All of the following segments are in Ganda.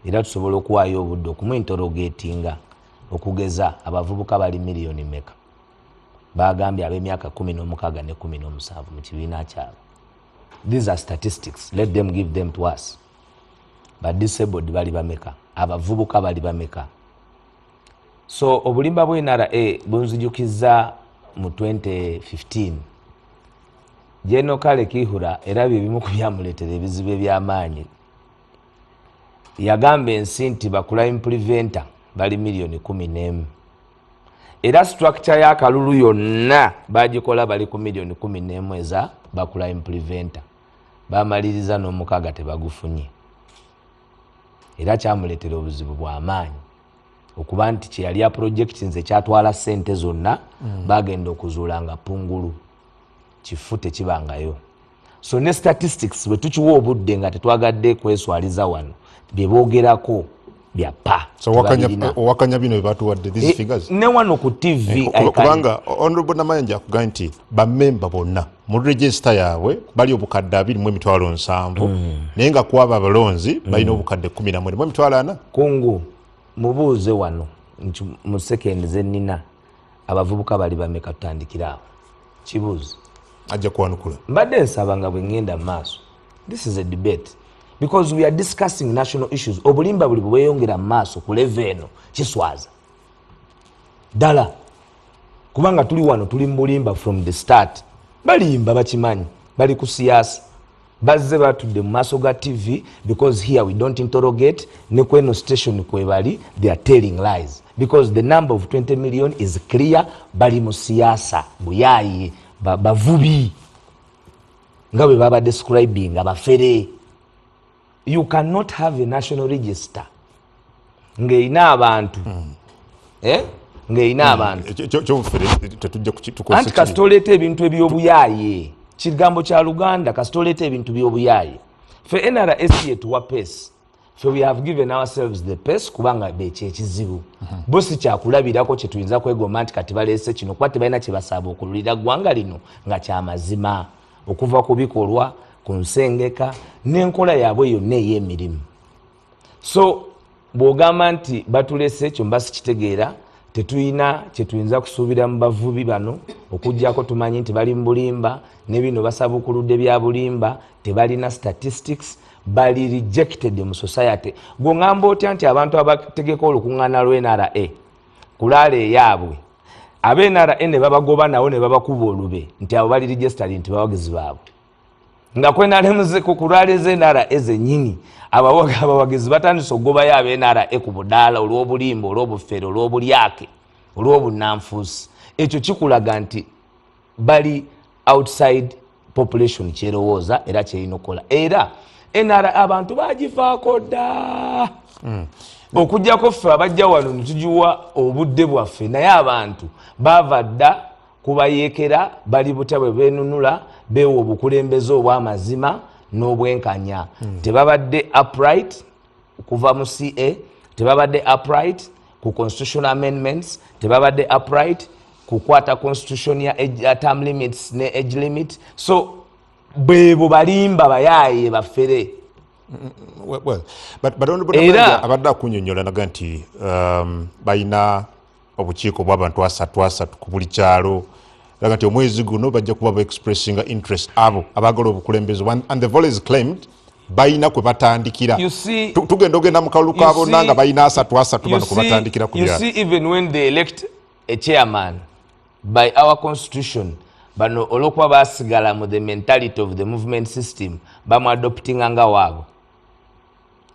Era tusobola okuwaayo obudde okumuinterrogatinga. Okugeza, abavubuka bali miliyoni meka? Bagambye ab'emyaka 16 ne 17 mu kibiina kyabwe. These are statistics, let them give them to us. Badisabled bali bameka? Abavubuka bali bameka? So obulimba bwe NRA bunzijukiza mu 2015 General Kale Kihura, era byebimu ku byamuleetera ebizibu ebyamaanyi. Yagamba ensi nti ba crime preventer bali miliyoni 11, era structure y'akalulu yonna bagikola bali ku miliyoni 11 eza ba crime preventer. Bamaliriza n'omukaaga tebagufunye, era kyamuleetera obuzibu bw'amaanyi okuba nti kyeyali aprojecti nze kyatwala sente zonna. Bagenda okuzuula nga pungulu kifu, tekibangayo. So ne statistics bwe tukiwa obudde nga tetwagadde kweswaliza wano, bye boogerako byapa. Owakanya bino byebatuwadde, these figures? Ne wano ku TV. Kubanga Honorable Namayanja akugambye nti bamemba bonna mu register yaabwe bali obukadde 70,070, naye nga kwaba abalonzi balina obukadde 14,400. Kungu mubuuze wano mu sekendi zenina, abavubuka bali bameka? Tutandikire awo, kibuuze. Ajja kuwanukula. Mbadde nsaba nga bwe ŋŋenda mu maaso, this is a debate because we are discussing national issues. Obulimba buli bweyongera mu maaso ku level eno kiswaza ddala, kubanga tuli wano tuli mu bulimba from the start. Balimba, bakimanyi bali ku siyaasa, bazze batudde mu maaso ga TV because here we don't interrogate. Ne kweno station kwebali, they are telling lies because the number of 20 million is clear. Bali mu siyaasa buyaye, bavubi nga bwe baba describing abafere. You cannot have a national register ng'erina abantu, eh? Ng'erina abantu. Kyobufere tetujja. Anti kasita oleeta ebintu ebyobuyaaye, kigambo kya Luganda, kasita oleeta ebintu byobuyaaye. Fe NRS yetuwa pace. Fe we have given ourselves the pace, kubanga bekyo ekizibu bo si kyakulabirako kyetuyinza kwegomba nti kati baleese kino, kuba tebalina kyebasaaba okululira ggwanga lino nga kyamazima okuva ku bikolwa, ku nsengeka n'enkola yaabwe yonna ey'emirimu. So bw'ogamba nti batulese, ekyo mba sikitegeera. Tetulina kyetuyinza kusuubira mu bavubi bano okugjako tumanyi nti bali mu bulimba, ne bino basabukuludde bya bulimba. Tebalina statistics, bali rejected mu society. Gweŋŋamba otya nti abantu abategeka olukuŋŋaana lw NRA kulaala eyaabwe abe NRA ne babagoba nawo ne babakuba olube nti abo bali registered nti bawagizi baabwe, nga kwenalemuze ku rally ze NRA zennyini abawagizi batandise okugobayo abe NRA ku budaala olw'obulimba, olw'obufere, olw'obulyake, olw'obunanfuusi? Ekyo kikulaga nti bali outside population kyerowooza era kyerina okukola. Era NRA abantu bagivaako dda, okugjako ffe abajja wano netugiwa obudde bwaffe, naye abantu bava dda kubayeekera. Bali butya bwe benunula, beewa obukulembeze obw'amazima n'obwenkanya. Tebabadde upright kuva mu ca, tebabadde upright ku constitutional amendments, tebabadde upright kukwata constitution ya term limits ne age limit. So bwebo balimba, bayaaye, bafere. Era abadde akunyonyola naga nti balina obukiiko bw'abantu asatu asatu ku buli kyalo, laga nti omwezi guno bajja kuba baexpressinga interest abo abaagala obukulembeze, and they've always claimed balina kwe batandikira. Tugenda ogenda mu kalulu ka bonna nga balina asatu asatu bano kwe batandikira ku byalo. Even when they elect a chairman by our constitution, bano olwokuba basigala mu the mentality of the movement system, bamuadoptinga nga waabwe.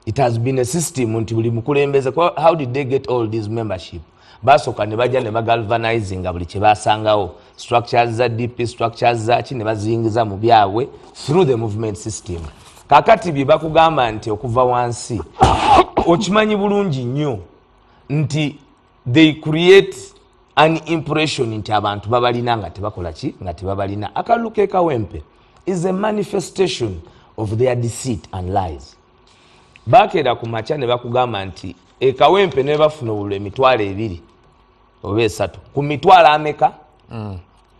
It has been a system nti buli mukulembeze, how did they get all these membership? Basooka ne bajja ne bagalvanizinga buli kyebasangawo, structures za DP, structures zaki, ne baziyingiza mu byabwe through the movement system. Kakati bye bakugamba nti okuva wansi, okimanyi bulungi nnyo nti they create an impression nti abantu babalina nga tebakola ki, nga tebabalina. Akalulu kekawempe is a manifestation of their deceit and lies. Bakeera ku makya ne bakugamba nti ekawempe ne bafuna obululu 20,000 oba 3 ku mitwalo ameka.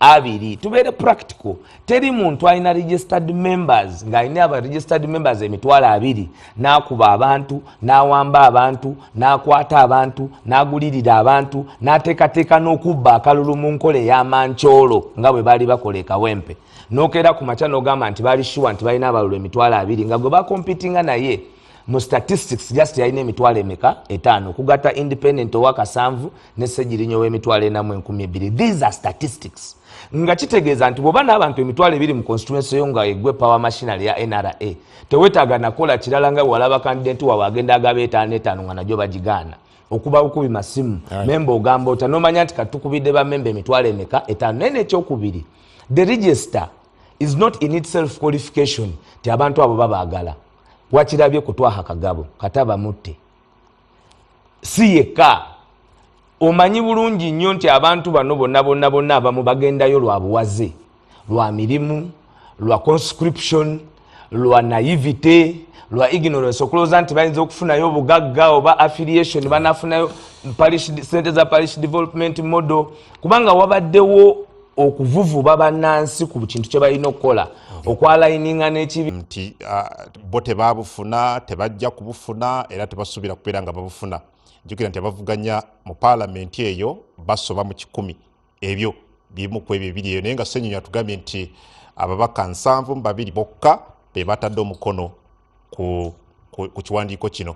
2. Tubeere practical. Teri muntu alina registered members ng'alina aba registered members 20,000 n'akuba abantu, n'awamba abantu, n'akwata abantu, n'agulirira abantu, n'ateekateeka n'okubba akalulu mu nkola ey'amankyolo nga bwe baali bakola e Kawempe. N'okeera ku makya n'ogamba nti baali sure nti balina abalulu 20,000 nga gwe bakompitinga naye mu statistics just yalina 5,000 okugatta independent owa 7 ne Ssegirinyo w'4,002. These are statistics. Nga kitegeeza nti bw'oba n'abantu 20,000 mu constituency yo nga eggwe power machinery ya NRA, teweetaaga nakola kirala nga bw'olaba candidate waabwe agenda agaba 5 nga nagyo bagigaana. Okuba bukubi masimu, memba ogamba otya n'omanya nti katukubidde bamemba 5,000. Naye n'ekyokubiri, the register is not in itself qualification ti abantu abo babaagala. Wakirabye kutwaha Kagabo kataba mutte si yekka. Omanyi bulungi nnyo nti abantu bano bonna bonna bonna abamu bagendayo lwa buwaze, lwa mirimu, lwa conscription, lwa naivete, lwa ignorance, okulowooza nti bayinza okufunayo obugagga oba affiliation, banafunayo sente za parish development model, kubanga wabaddewo okuvuvuba bannansi ku kintu kye balina okukola okwalayininga n'ekibi nti bo tebabufuna, tebajja kubufuna era tebasuubira kubeera nga babufuna. Jjukira nti abavuganya mu paalamenti eyo basoba mu 100, ebyo bimu ku ebyo ebiri eyo, naye nga Ssenyonyi atugambye nti ababaka 72 bokka be batadde omukono ku kiwandiiko kino.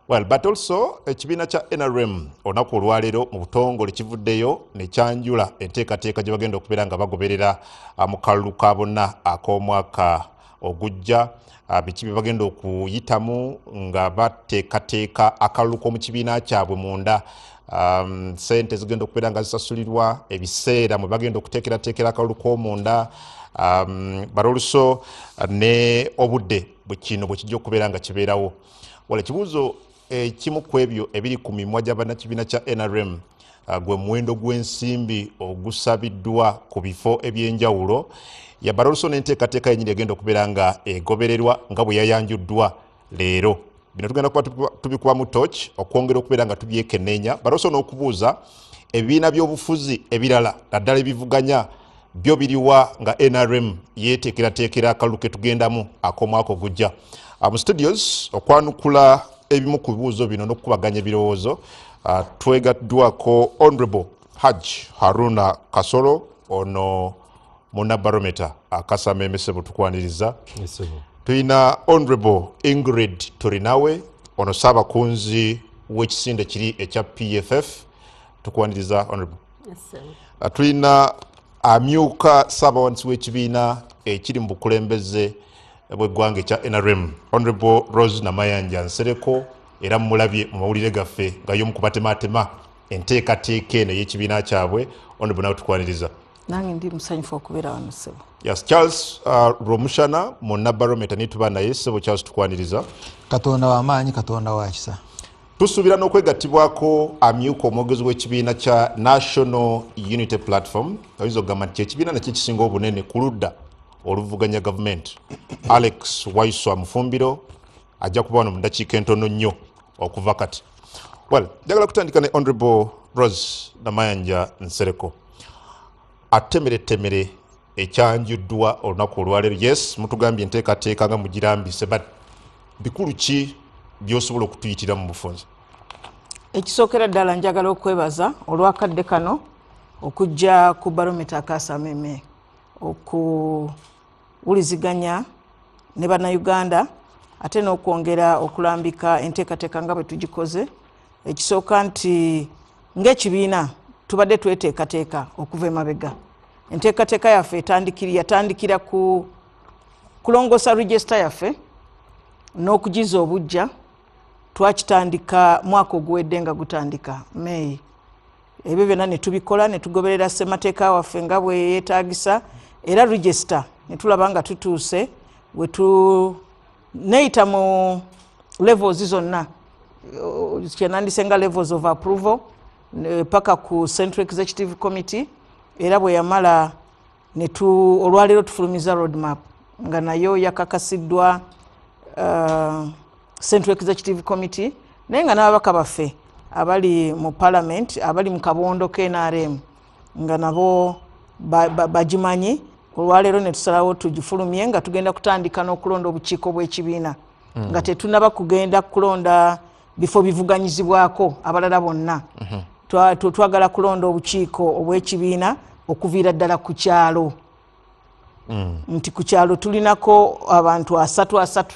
Well, but also ekibiina kya NRM olunaku olwaleero mu butongole kivuddeyo ne kyanjula enteekateeka gye bagenda okubeera nga bagoberera mu kalulu ka bonna ak'omwaka ogujja, biki bye bagenda okuyitamu nga bateekateeka akalulu k'omu kibiina kyabwe munda, sente zigenda okubeera nga zisasulirwa, ebiseera mwe bagenda okuteekerateekera akalulu k'omunda, but also ne obudde bwe kino bwe kijja okubeera nga kibeerawo. Wala ekibuuzo ekimu ku ebyo ebiri ku mimwa gy'abannakibiina kya NRM, gwe muwendo gw'ensimbi ogusabiddwa ku bifo ebyenjawulo, but also n'enteekateeka yennyini egenda okubeera nga egobererwa nga bwe yayanjuddwa leero. Bino tugenda kuba tubikubamu torch okwongera okubeera nga tubyekenneenya, but also n'okubuuza ebibiina by'obufuzi ebirala naddala ebivuganya byo biriwa nga NRM yeeteekerateekera akalulu ke tugendamu ak'omwaka ogujja. Mu studios okwanukula ebimu ku bibuuzo bino n'okukubaganya ebirowoozo, twegaddwako Honorable Hajj Haruna Kasolo, ono munnabarometa akasama emesebo, tukwaniriza. Tulina Honorable Ingrid Turinawe, ono ssaabakunzi w'ekisinde kiri ekya PFF, tukwaniriza Honorable. Tulina amyuka ssaabawandiisi w'ekibiina ekiri mu bukulembeze bw'eggwanga ekya NRM, Honorable Rose Namayanja Nsereko, era mumulabye mu mawulire gaffe nga y'omu kubatematema enteekateeka eno ey'ekibiina kyabwe. Honorable, nawe tukwaniriza. Nange ndi musanyufu okubeera wano, ssebo. Yes, Charles Rwomushana munnabarometa nituba naye. Ssebo Charles, tukwaniriza. Katonda w'amaanyi, Katonda wa kisa. Tusuubira n'okwegattibwako amyuka omwogezi w'ekibiina kya National Unity Platform, oyinza okugamba nti kyekibiina nakyo ekisinga obunene ku ludda oluvuganya gavumenti, Alex Waiswa Mufumbiro, ajja kuba wano mu ddakiika entono nnyo okuva kati. Well, njagala kutandika ne Honorable Rose Namayanja Nsereko. Atemeretemere ekyanjuddwa olunaku olwaleero. Yes, mutugambye enteekateeka nga mugirambise, but bikulu ki byosobola okutuyitira mu bufunze? Ekisookera ddala, njagala okwebaza olwakadde kano okujja ku Barometa Akasameme okuwuliziganya ne Bannayuganda, ate n'okwongera okulambika enteekateeka nga bwe tugikoze. Ekisooka nti ng'ekibiina tubadde tweteekateeka okuva emabega. Enteekateeka yaffe yatandikira ku kulongoosa register yaffe n'okugiza obujja. Twakitandika mwaka oguwedde nga gutandika May. Ebyo byonna ne tubikola ne tugoberera ssemateeka waffe nga bwe yeetagisa, era register ne tulaba nga tutuuse wetu neyita mu levels zonna, kyenandise nga levels of approval, paka ku Central Executive Committee. Era bwe yamala olwaleero tufulumiza roadmap nga nayo yakakasiddwa Central Executive Committee, naye nga n'ababaka baffe abali mu parliament, abali mu kabondo KNRM, nga nabo Bagimanyi. Olwaleero ne tusalawo tugifulumye nga tugenda kutandika n'okulonda obukiiko bw'ekibiina, nga tetunaba kugenda kulonda bifo bivuganyizibwako abalala bonna. Twagala kulonda obukiiko obw'ekibiina okuviira ddala ku kyalo, nti ku kyalo tulinako abantu asatu asatu,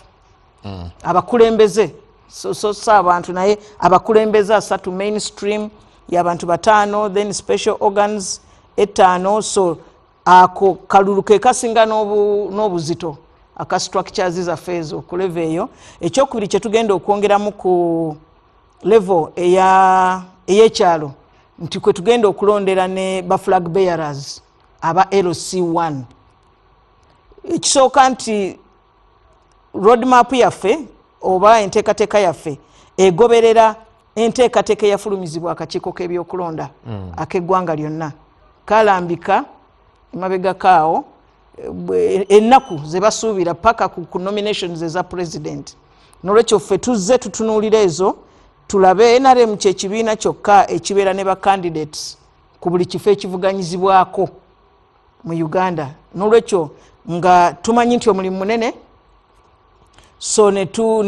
abakulembeze, so abantu naye abakulembeze asatu, mainstream y'abantu bataano, then special organs etaano. So ako kalulu ke kasinga n'obuzito aka structures zaffe ezo ku level eyo. Ekyokubiri kyetugenda okwongeramu ku level ey'ekyalo, nti kwe tugenda okulondera ne ba flag bearers aba LC1. Ekisooka nti roadmap yaffe oba enteekateeka yaffe egoberera enteekateeka eyafulumizibwa akakiiko k'ebyokulonda ak'eggwanga lyonna. Kalambika emabegakaawo ennaku ze basuubira paka ku nominations eza president. Nolwekyo ffe tuzze tutunuulira ezo, tulabe NRM kyekibiina kyokka ekibeera ne ba candidates ku buli kifo ekivuganyizibwako mu Uganda. Nolwekyo nga tumanyi nti omulimu munene, so ne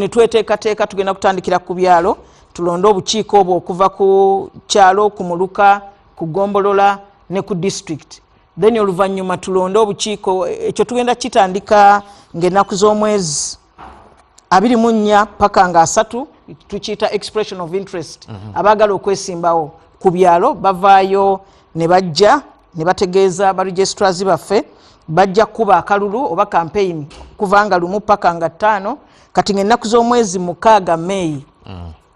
tweteekateeka. Tugenda kutandikira ku byalo, tulonde obukiiko obwo okuva ku kyalo, ku muluka, ku gombolola ne ku district. Then oluvannyuma tulonde obukiiko. Ekyo tugenda kitandika ng'ennaku z'omwezi 24 paka nga 30. Tukiyita expression of interest. Abaagala okwesimbawo ku byalo bavaayo ne bajja ne bategeeza ba registrars baffe. Bajja kuba akalulu oba campaign kuva nga 1 paka nga 5. Kati ngaennaku z'omwezi 6 Meeyi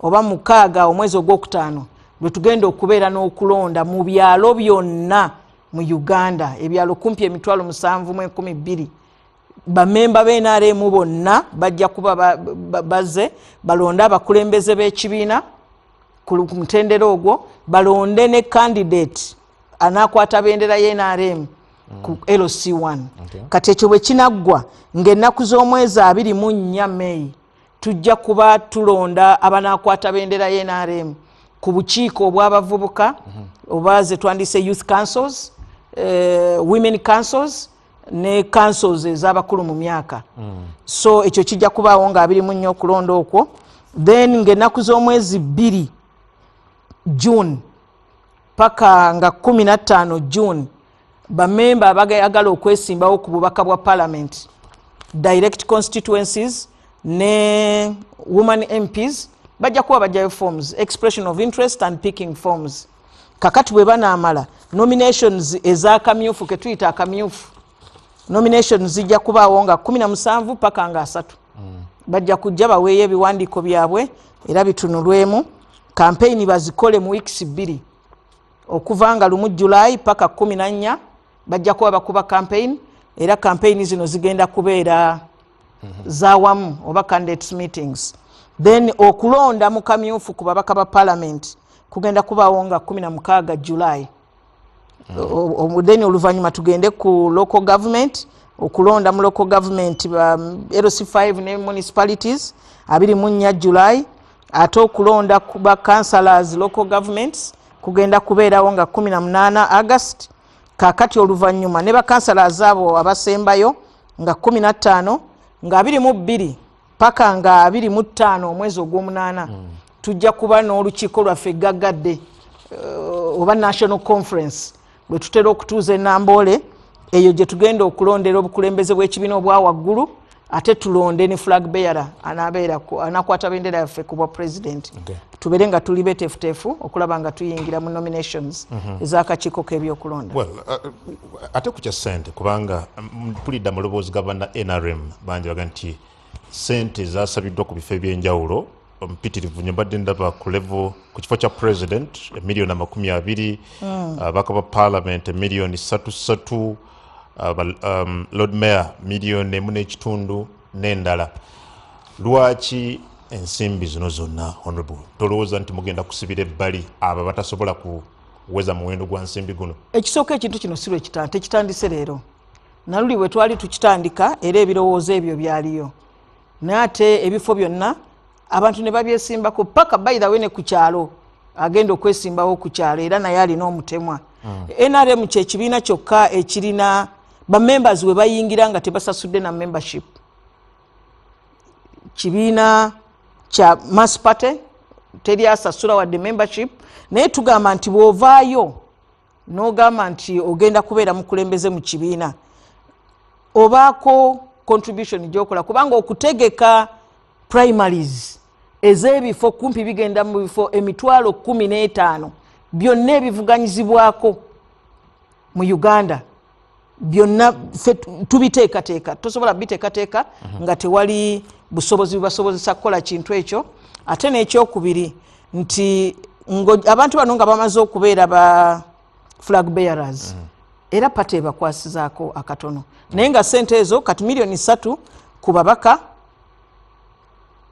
oba 6 omwezi ogwokutaano lwe tugenda okubeera n'okulonda mu byalo byonna mu Uganda, ebyalo kumpi 7,012. Bamemba b'NRM bonna bajja kuba bazze balonde abakulembeze b'ekibiina ku mutendera ogwo, balonde ne candidate anakwata bendera y'NRM ku LC1. Kati ekyo bwe kinaggwa, ng'ennaku z'omwezi 24 Meeyi tujja kuba tulonda abanakwata bendera y'NRM ku bukiiko obw'abavubuka, oba ze twandise youth councils, women councils ne councils ez'abakulu mu myaka. So ekyo kijja kubaawo nga 24 okulonda okwo. Then ng'ennaku z'omwezi 2 June paka nga 15 June, bamemba abagala okwesimbawo ku bubaka bwa parliament, direct constituencies ne woman MPs, bajja kuba bajjayo forms, expression of interest and picking forms. Kakati bwe banaamala, nominations ez'akamyufu, ketuyita akamyufu nominations, zijja kubaawo nga 17 paka nga 30. Bajja kujja baweeyo ebiwandiiko byabwe era bitunulwemu. Campaign bazikole mu weeks 2, okuva nga 1 July paka 14 bajja kuba bakuba campaign. Era campaign zino zigenda kubeera zawamu oba candidates meetings. Then okulonda mu kamyufu ku babaka ba parliament kugenda kubaawo nga 16 July. Then oluvannyuma tugende ku local government, okulonda mu local government ba LC5 ne municipalities 24 July. Ate okulonda ku ba councillors, local governments, kugenda kubeerawo nga 18 August. Kakati oluvannyuma ne ba councillors abo abasembayo nga 15, nga 22 paka nga 25 omwezi ogw'omunaana tujja kuba n'olukiiko lwaffe gaggadde, oba national conference bwe tutera okutuuza enamboole. Eyo gye tugenda okulondera obukulembeze bw'ekibiina obwa waggulu, ate tulonde ne flag bearer anabeera anakwata bendera yaffe ku bwa president. Tubeere nga tuli beteefuteefu okulaba nga tuyingira mu nominations ez'akakiiko k'ebyokulonda. Well, ate ku kya ssente, kubanga mpulidde amaloboozi ga banna NRM bangi baga nti ssente zasabiddwa ku bifo ebyenjawulo mpitirivu nnyo. Mbadde ndaba ku level ku kifo kya president 20 million, ababaka ba parliament 3 million, lord mayor 1.5 million n'endala. Lwaki ensimbi zino zonna, honorable? Tolowooza nti mugenda kusibira ebbali abo batasobola kuweza muwendo gwa nsimbi guno? Ekisooka, ekintu kino si lwekita tekitandise leero. Naluli bwe twali tukitandika era ebirowoozo ebyo byaliyo, naye ate ebifo byonna abantu ne babyesimbako paka, by the way, ne ku kyalo agenda okwesimbawo ku kyalo era naye alina omutemwa. NRM kyekibiina kyokka ekirina bamembers we bayingira nga tebasasudde na membership. Kibiina kya mass party, teri asasula wadde membership, naye tugamba nti bw'ovaayo n'ogamba nti ogenda kubeera mukulembeze mu kibiina, obaako contribution gyokola, kubanga okutegeka primaries ez'ebifo kumpi bigenda mu bifo 150,000 byonna ebivuganyizibwako mu Uganda, byonna ffe tubiteekateeka. Tosobola biteekateeka nga tewali busobozi bubasobozesa kukola kintu ekyo. Ate n'ekyokubiri nti abantu bano nga bamaze okubeera ba flag bearers, era party ebakwasizaako akatono, naye nga sente ezo kati miliyoni 3 ku babaka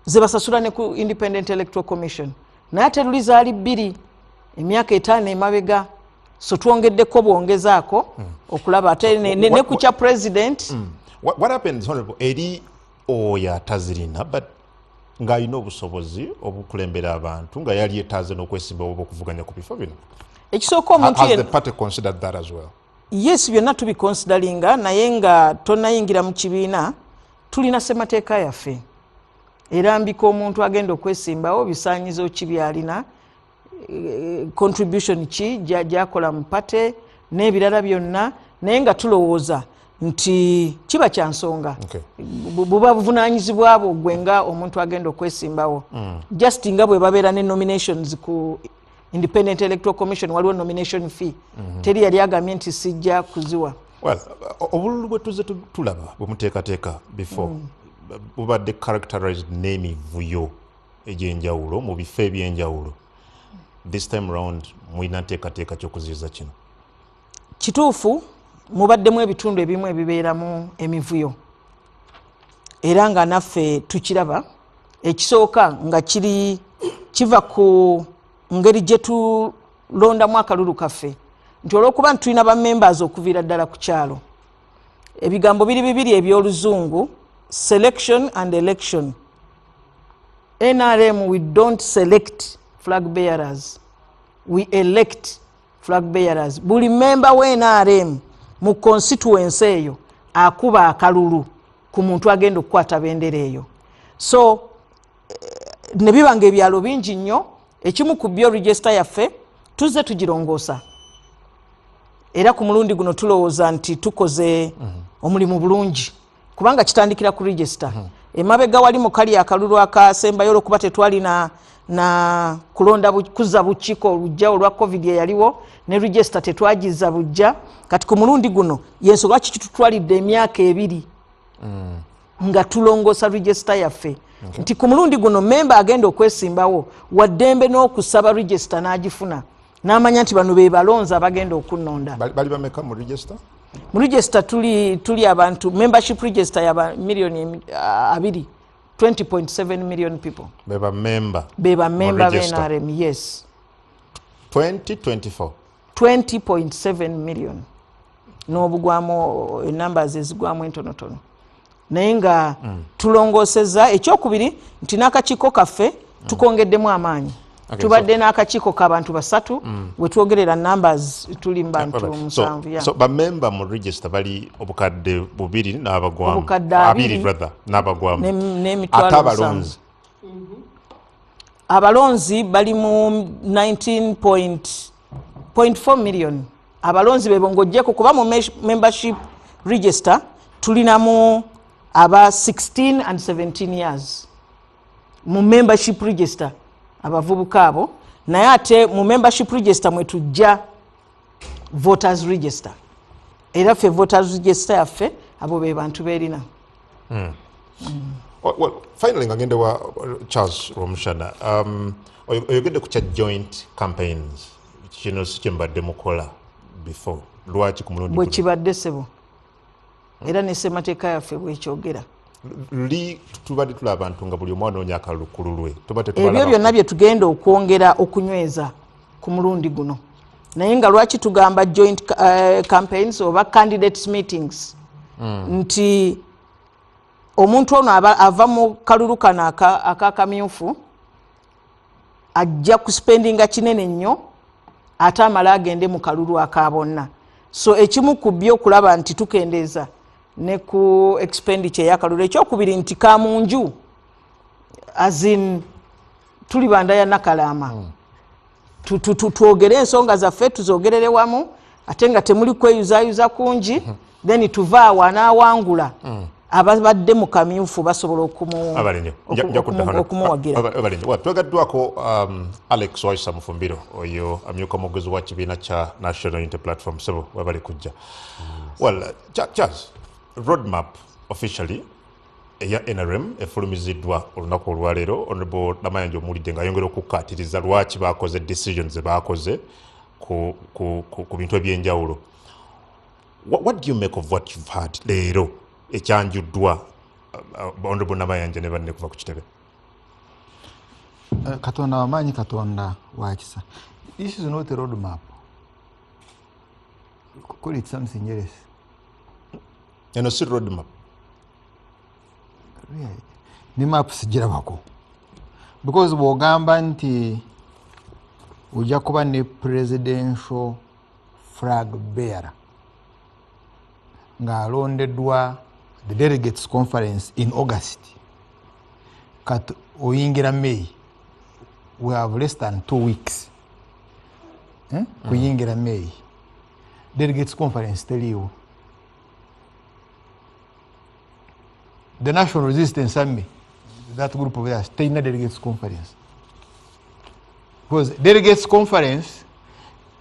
zebasasula ne ku Independent Electoral Commission, naye ate luli zaali 2 emyaka 5 emabega. So twongeddeko bwongezaako okulaba ate ne ku kya president. What happens, honorable, eri oyo atazirina but ng'alina obusobozi obukulembera abantu, nga yali etaaze n'okwesimba oba okuvuganya ku bifo bino? Ekisooka, omuntu Has the party considered that as well? Yes, byonna tubiconsideringa, naye nga tonnayingira mu kibiina, tulina ssemateeka yaffe erambika omuntu agenda okwesimbawo bisaanyizo ki byalina, contribution ki gyakola mu party n'ebirala byonna, naye nga tulowooza nti kiba kya nsonga. Buba buvunanyizibwa bwo gwe nga omuntu agenda okwesimbawo, just nga bwe babeera ne nominations ku Independent Electoral Commission, waliwo nomination fee. Teri yali agambye nti sijja kuziwa. Well, obululu bwe tuzze tulaba bwe muteekateeka before bubadde characterized n'emivuyo egy'enjawulo mu bifo ebyenjawulo. This time round mulina nteekateeka ky'okuziyiza kino? Kituufu, mubaddemu ebitundu ebimu ebibeeramu emivuyo, era nga naffe tukiraba. Ekisooka nga kiri kiva ku ngeri gye tulondamu akalulu kaffe, nti olwokuba nti tulina bamembers okuviira ddala ku kyalo, ebigambo biri bibiri ebyoluzungu, selection and election. NRM, we don't select flag bearers, we elect flag bearers. Buli memba wa NRM mu constituency eyo akuba akalulu ku muntu agenda okukwata bendera eyo. So ne biba nga ebyalo bingi nnyo. Ekimu ku byo, register yaffe tuzze tugirongoosa, era ku mulundi guno tulowooza nti tukoze omulimu bulungi, kubanga kitandikira ku register. Emabega wali mu kali akalulu akasembayo, olwokuba tetwalina na kulonda kuzza bukiiko olujja olwa COVID eyaliwo, ne register tetwagiza bujja. Kati ku mulundi guno, yensonga lwaki kitutwalidde emyaka 2 nga tulongoosa register yaffe, nti ku mulundi guno memba agenda okwesimbawo waddembe n'okusaba register n'agifuna, n'amanya nti bano be balonzi abagenda okunnonda. Bali bameka mu register? Mu register tuli abantu, membership register yaba miliyoni 20, 20.7 million people. Be bamemba? Be bamemba. Mu register. B'NRM, yes. 2024? 20.7 million n'obugwamu, enumbers ezigwamu entonotono, naye nga tulongoosezza. Ekyokubiri nti n'akakiiko kaffe tukongeddemu amaanyi. Tubadde n'akakiiko k'abantu basatu, wetwogerera numbers tuli mu bantu 7, yeah. So bamemba mu register bali 2000 n'abagwamu? Obukadde abiri. Rather, n'abagwamu. N'emitwalo Ate 7. abalonzi? Abalonzi bali mu 19.4 million. Abalonzi bebo ng'oggyeko, kuba mu membership register tulinamu aba 16 and 17 years mu membership register, abavubuka abo, naye ate mu membership register mwetujja voters register, era ffe voters register yaffe abo be bantu beerina. Oh, well, finally nga ngende wa Charles Rwomushana, oyogedde ku kya joint campaigns. Kino si kyembadde mukola before? Lwaki ku mulundi Bwe guno? kibadde, ssebo, era ne ssemateeka yaffe bwekyogera. Luli tubadde tulaba abantu nga buli omu anoonya akalulu ku lulwe, tuba Ebyo tetubalaba. byonna bye tugenda okwongera okunyweza ku mulundi guno. Naye nga lwaki tugamba joint campaigns oba candidates meetings, nti omuntu ono ava mu kalulu kano akakamyufu ajja kuspendinga kinene nnyo. Ate amale agende mu kalulu aka bonna. So ekimu ku byo okulaba nti tukendeeza ne ku expenditure y'akalulu. Ekyokubiri nti kamunju, as in tuli banda ya Nakalama, twogere ensonga zaffe, tuzogerere wamu, ate nga temuli kweyuzayuza kungi. Then tuva awo, anaawangula ababadde mu kamyufu basobola okumuwagira. Twagaddwako Alex Waisa Mufumbiro, oyo amyuka omwogezi wa kibiina kya National Unity Platform. Sebo, webali kujja. Well, Charles, roadmap officially eya NRM efulumiziddwa olunaku olwaleero. Honorable Namayanja omuwulidde ng'ayongera okukkaatiriza lwaki bakoze decisions ze bakoze ku bintu ebyenjawulo. What do you make of what you've heard leero ekyanjuddwa Honorable Namayanja ne banne kuva ku kitebe? Katonda wamaanyi, Katonda wakisa. This is not a road map, call it something else. Eno si road map? Really? Ne map sigirabako, because bw'ogamba nti ojja kuba ne presidential flag bearer ng'alondeddwa the delegates conference in August, kati oyingira May, we have less than 2 weeks, eh? Kuyingira May, delegates conference teriiwo. The National Resistance Army, that group of theirs, terina delegates conference, because delegates conference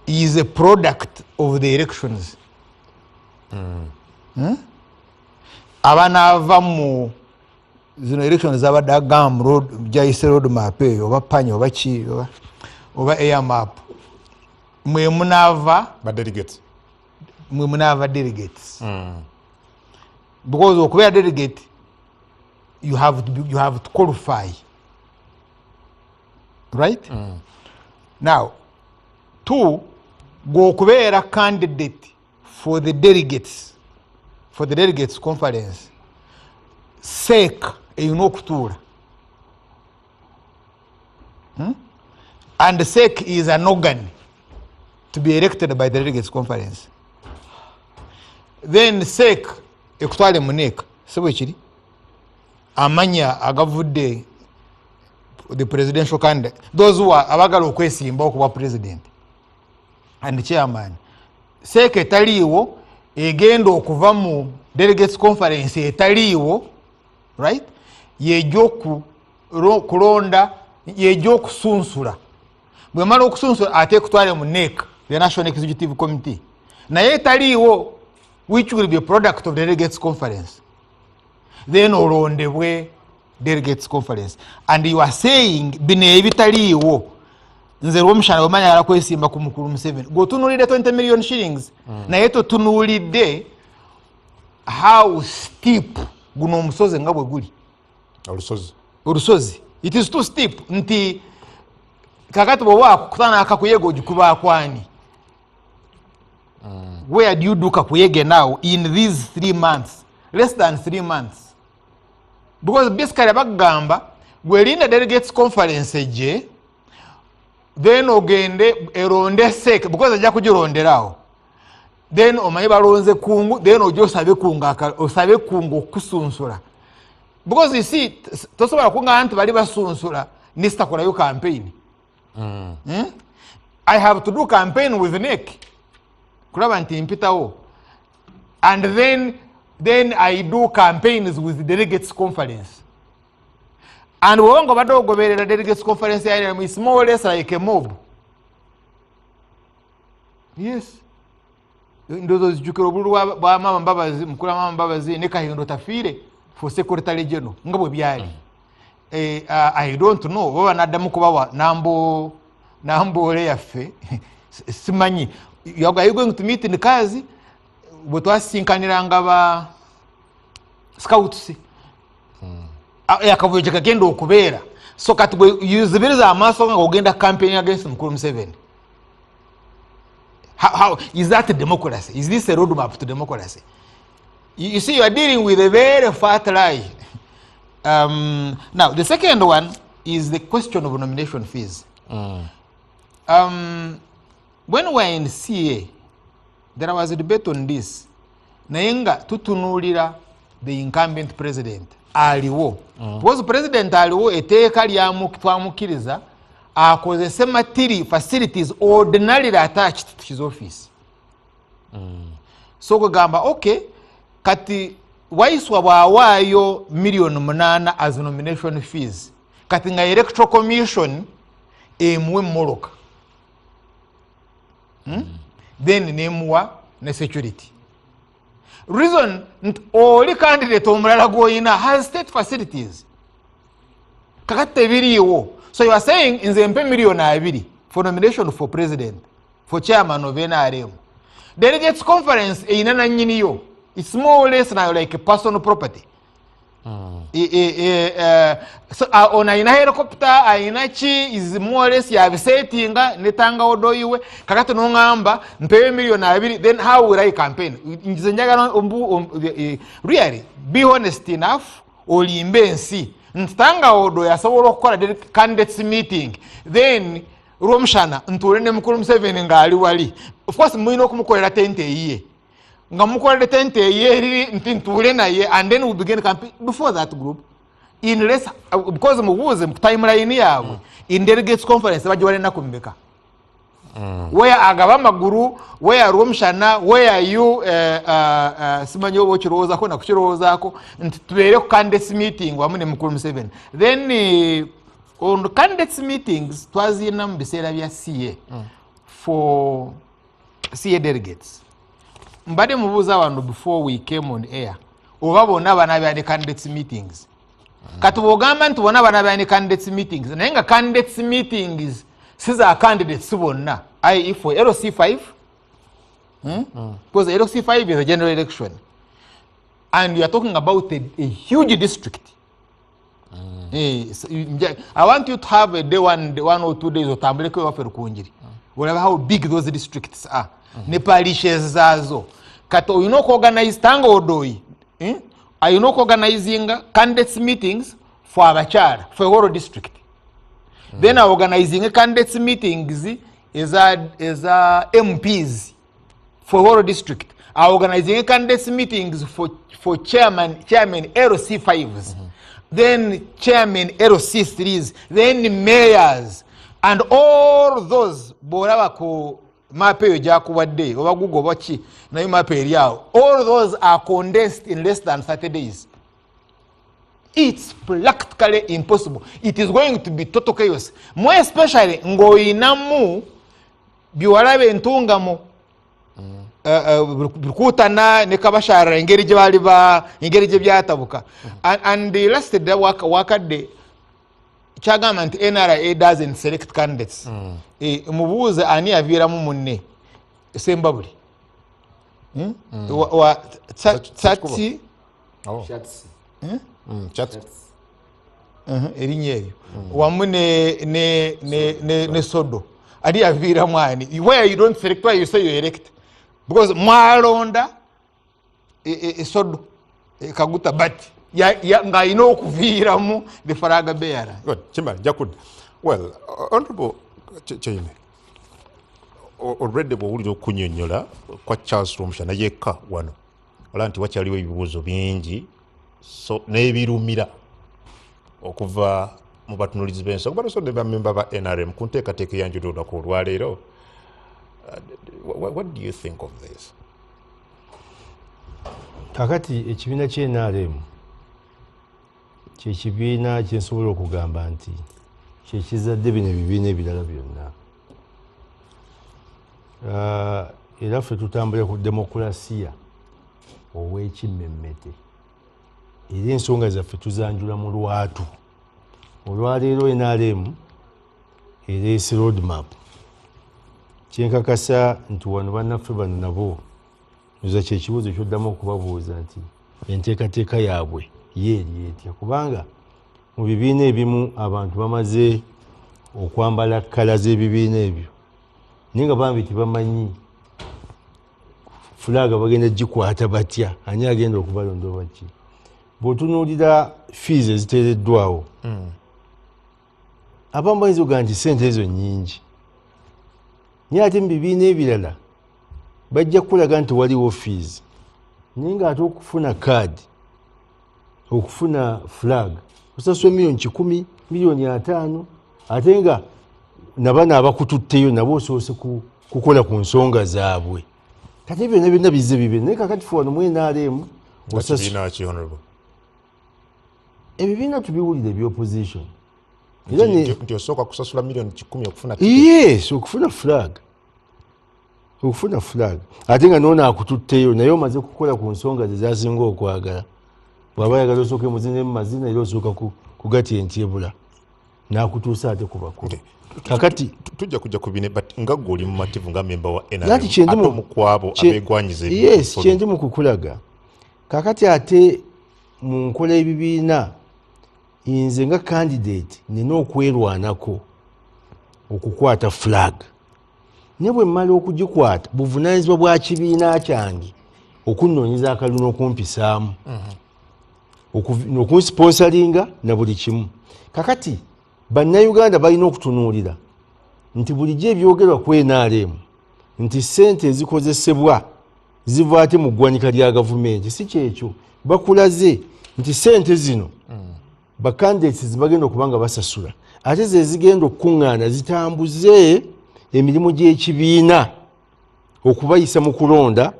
is a product of the elections. Hmm? Abanaava mu zino elections zabadde agamba gyayise road map eyo, oba panya oba ki oba air map, mwe munaava ba delegates. Mwe munaava delegates, because okubeera delegate you have to qualify, right? Now, two, gweokubeera candidate for the delegates conference, CEC erina okutuula. And CEC is an organ to be elected by the delegates conference. Then CEC ekutwale mu NEC, si bwe kiri? Amanya agavudde the presidential candidate, those who are abagala okwesimba okuba president and chairman. CEC etaliiwo egenda okuva mu delegates conference etaliiwo, right? Yejja kulonda, yejja okusunsula. Bwemala okusunsula, ate ekutwale mu NEC, the National Executive Committee, naye etaliiwo, which will be a product of the delegates conference. Then olondebwe delegates conference, and you are saying bino ebitaliiwo. Nze Lwomushana bwemanyagala kwesimba ku mukulu Museveni, gweotunuulidde 20 million shillings, naye totunuulidde how steep guno omusozi nga bwe guli. Olusozi. Olusozi, it is too steep, nti kakati bwoba akukutana akakuyega, ogikubakwani? Where do you do kakuyege now in these 3 months, less than 3 months? Because basically bagamba gwerinda delegates conference ejje, then ogende eronde CEC, because ajja kugironderawo. Then omanye balonze kungu, then ojja osabe kungu, osabe kungu okusunsula, because you see, tosobola kuŋŋaa nti bali basunsula nisitakolayo campaign. I have to do campaign with NEC kulaba nti mpitawo, and then I do campaigns with delegates conference. And bwoba nga obadde ogoberera delegates conference ya NRM, is more or less like a mob. Yes, ndowooza ozijjukira obululu bwa Mama Mbabazi, mukulu wa Mama Mbabazi ne Kahindo Tafiire for secretary general nga bwe byali. I don't know oba banaddamu kubawa nambo namboole yaffe, simanyi. Are you going to meet Nkazi bwe twasinkaniranga ba scouts? Akavuyo kyekagenda okubeera. So kati bwe yuzibiriza amaaso nga ogenda campaign against mukulu Museveni, how is that democracy? Is this a roadmap to democracy? You see, you are dealing with a very fat lie. Now the second one is the question of nomination fees. When we were in CA, there was a debate on this. Naye nga tutunuulira the incumbent president aliwo. Because president aliwo, etteeka twamukkiriza akozese material facilities ordinarily attached to his office. So kugamba, okay, kati Waiswa bw'awaayo 8 million as nomination fees, kati nga Electoral Commission emuwa emmotoka, Then nemuwa ne security. Reason nti oli candidate omulala gw'oyina has state facilities, kakati tebiriiwo. So you are saying nze mpe 20 million for nomination for president, for chairman of NRM. Delegates conference eyina nanyiniyo. It's more or less now like a personal property. So, ono ayina helicopter, ayina ki, is more or less yabisetinga netanga odoyiwe. Kakati noŋŋamba mpeyo 20 million, then how will I campaign? Nze njagala really be honest enough, olimbe ensi nti Tanga Odo asobola okukola candidates meeting, then Lwomushana ntuule ne mukulu Museveni ng'ali wali. Of course mulina okumukolera tente eyiye, nga mukolere tente eyiye eriri nti ntuule naye, and then we begin campaign before that group in less, because mubuuze mu timeline yaabwe in delegates conference bagiwala ennaku mmeka, where agaba amaguru, where Rwomushana, where you simanyi oba okirowoozako nakukirowoozaako nti tubeere ku candidates meeting wamu ne mukulu Museveni. Then on candidates meetings twazirina mu biseera bya CA for CA delegates. Mbadde mubuuza wano before we came on air oba bonna banabeera ne candidates meetings. Kati bwogamba nti bonna banabeera ne candidates meetings, naye nga candidates meetings si za candidates bonna, ie for LC5, Because LC5 is a general election and you are talking about a huge district. So, I want you to have a day, 1 or 2 days, otambuleko ewaffe Rukungiri, olaba how big those districts are ne parishes zaazo. Kati olina okuorganize Tanga Odoyi, eh? Alina okuorganizinga candidates meetings for abakyala for a whole district, then organizing candidates meetings eza MPs for whole district, organizing candidates meetings for chairman LC5s, then chairman LC3s, then mayors and all those. Bwolaba ku map eyo gyakuwadde oba Google oba ki, naye map eri awo, all those are condensed in less than 30 days. It's practically impossible. It is going to be total chaos, more especially ng'oyinamu byewalaba entungamo Bikutana ne Kabasharira, engeri gye baali ba engeri gye byatabuka. And the last day wakadde kyagamba nti NRA doesn't select candidates. Mubuuze ani yaviiramu munne Sembabuli. Tsatsi. Oh. Shatsi. Chat. Erinnya eryo wamu ne Sodo, ani yaviiramu ani? Where you don't select, where you say you elect, because mwalonda Sodo Kaguta, but ng'alina okuviiramu the flag bearer. Good. Chimba, nja kudda. Well, Honorable Kyeyune, already bw'owulira okunnyonnyola kwa Charles Rwomushana yekka wano, olaba nti wakyaliwo ebibuuzo bingi so n'ebirumira okuva mu batunulizi b'ensonga bano ne bamemba ba NRM ku nteekateeka eyanjula olunaku olwaleero. What do you think of this? Kakati ekibiina kye NRM kyekibiina kyensobola okugamba nti kyekizadde bino ebibiina ebirala byonna. Era ffe tutambulira ku demokulasiya ow'ekimmemmete, era ensonga zaffe tuzanjula mu lwatu. Olwaleero NRM ereese roadmap. Kyenkakasa nti wano bannaffe bano nabo oza kyekibuuzo kyoddamu okubabuuza nti enteekateeka yaabwe ye eri etya, kubanga mu bibiina ebimu abantu bamaze okwambala colour z'ebibiina ebyo, naye nga bambi tebamanyi flag bagenda gikwata batya, ani agenda okubalonda oba ki. Bw'otunuulira fees eziteereddwawo, abamu bayinza okugaa nti sente ezo nnyingi. Naye ate mu bibiina ebirala bajja kukulaga nti waliwo fees, naye ng'ate okufuna kaadi, okufuna flag, osasula 100,000,000, 50,000,000, ate nga nabano abakututteyo nabo osoose kukola ku nsonga zaabwe. Kati byonna byonna bizze bibe, naye kakati fe wano mu NRM Kibiina ki, honorable? Ebibiina tubiwulira ebyopposition. Nti osooka kusasula 100,000,000 okufuna ticket? Yes, okufuna flag, okufuna flag, ate nga noono akututteyo naye omaze kukola ku nsonga ze zasinga okwagala. Bw'aba ayagala osooke muzine mu mazina, era osooka kugatya entyebula n'akutuusa ate ku bakulu. Kakati Tujja kujja ku bine, but nga gwe oli mumativu nga memba wa NRM, Nati kyendi ate omu ku abo abeegwanyiza Yes, ebifo kyendi mu kukulaga. Kakati ate mu nkola ebibiina, nze nga candidate nina okwerwanako okukwata flag, naye bwe mmala okugikwata, buvunaanyizibwa bwa kibiina kyange okunnoonyeza akalulu n'okumpisaamu, n'okunsponsoringa na buli kimu. Kakati bannayuganda balina okutunuulira nti bulijjo ebyogerwa ku NRM nti ssente ezikozesebwa ziva ate mu ggwanika lya gavumenti, si kyekyo. Bakulaze nti ssente zino bacandidates zibagenda okuba nga basasula, ate ze zigenda okukuŋŋaana zitambuze emirimu gy'ekibiina okubayisa mu kulonda,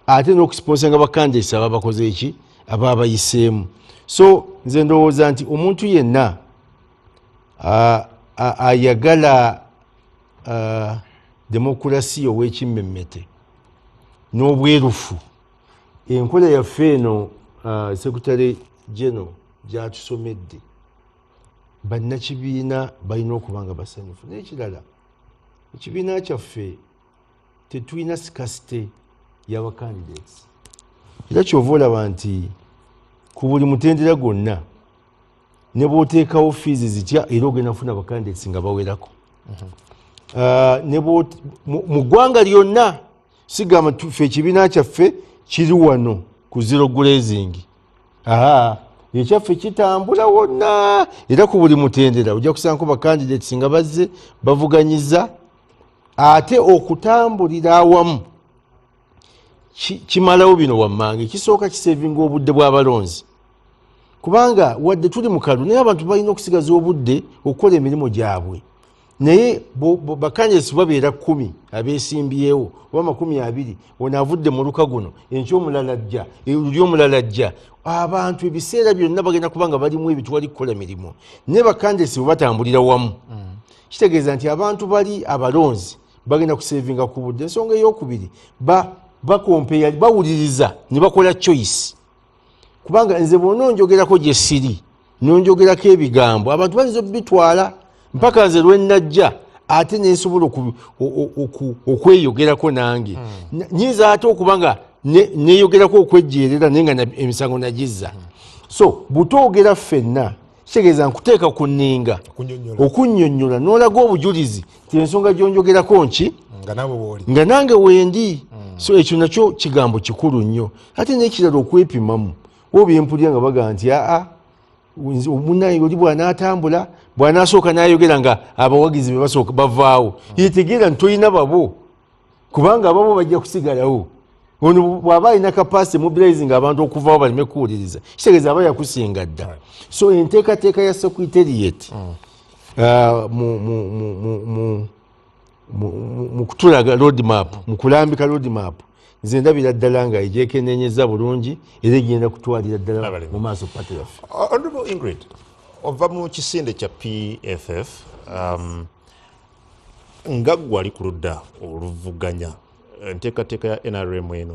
ate n'okusponsoringa bacandidates ababakoze eki, ababayiseemu. So nze ndowooza nti omuntu yenna ayagala demokurasiya ow'ekimmemmete n'obwerufu, enkola yaffe eno, Secretary General gyatusomedde, bannakibiina balina okuba nga basanyufu. N'ekirala, ekibiina kyaffe tetulina scarcity y'abacandidates, era kyova olaba nti ku buli mutendera gwonna ne bw'oteekawo fees zitya, era ogenda kufuna abacandidates nga bawerako. Ne mu ggwanga lyonna, sigamba ffe ekibiina kyaffe kiri wano ku zero grazing, aha, ekyaffe kitambula wonna, era ku buli mutendera ojja kusangaako bacandidates nga bazze bavuganyiza. Ate okutambulira awamu kimalawo bino wammanga. Ekisooka, kisevinga obudde bw'abalonzi, kubanga wadde tuli mu kalulu, naye abantu balina okusigaza obudde okukola emirimu gyabwe. Naye bacandidates babeera 10 abeesimbyewo oba 20, ono avudde mu luka guno, enkya omulala ajja, luli omulala ajja, abantu ebiseera byonna bagenda kuba nga balimu ebitwali kukola mirimu. Naye bacandidates bwe batambulira wamu, kitegeeza nti abantu bali abalonzi bagenda kusevinga ku budde. Ensonga eyokubiri, bakompeya, bawuliriza ne bakola choice, kubanga nze bw'ona onjogerako gye siri nonjogerako ebigambo, abantu bayinza okubitwala mpaka nze lwenajja ate nensobola okweyogerako nange. Nyinza ate okuba nga neyogerako okwejjeerera, naye nga emisango nagizza. So butoogera ffenna kitegeeza nkuteeka ku nninga Okunnyonnyola. Okunnyonnyola n'olaga obujulizi nti ensonga gyonjogerako nki Nga naawe wooli. Nga nange wendi. So ekyo nakyo kigambo kikulu nnyo. Ate n'ekirala, okwepimamu oba empulira nga bagamba nti aa, munaye oli bw'anaatambula, bw'anaasooka n'ayogera nga abawagizi be basooka bavaawo, yetegeera nti tolina babo, kubanga ababo bajja kusigalawo. Ono bw'aba alina capacity mobilizing abantu okuvaawo baleme kuwuliriza, kitegeeza aba yakusinga dda. So enteekateeka ya secretariat mu kutulaga roadmap, mu kulambika roadmap, nze ndabira ddala nga egyekenenyeza bulungi, era egenda kutwalira ddala Abalimi. mu maaso pati yaffe. Honorable Ingrid, ova mu kisinde kya PFF, nga gwe ali ku ludda oluvuganya enteekateeka ya NRM eno,